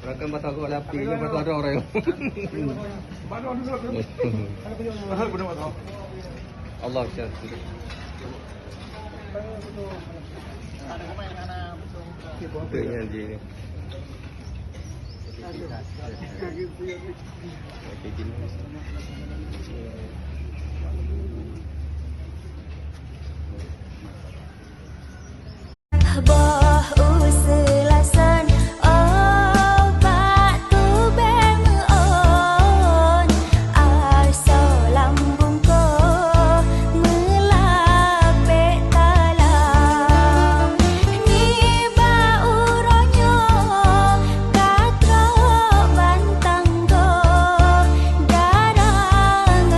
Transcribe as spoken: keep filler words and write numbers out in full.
Rakan pasal tu ada api, dia pasal ada orang. Allah Akbar. Betul ni, Haji. Bah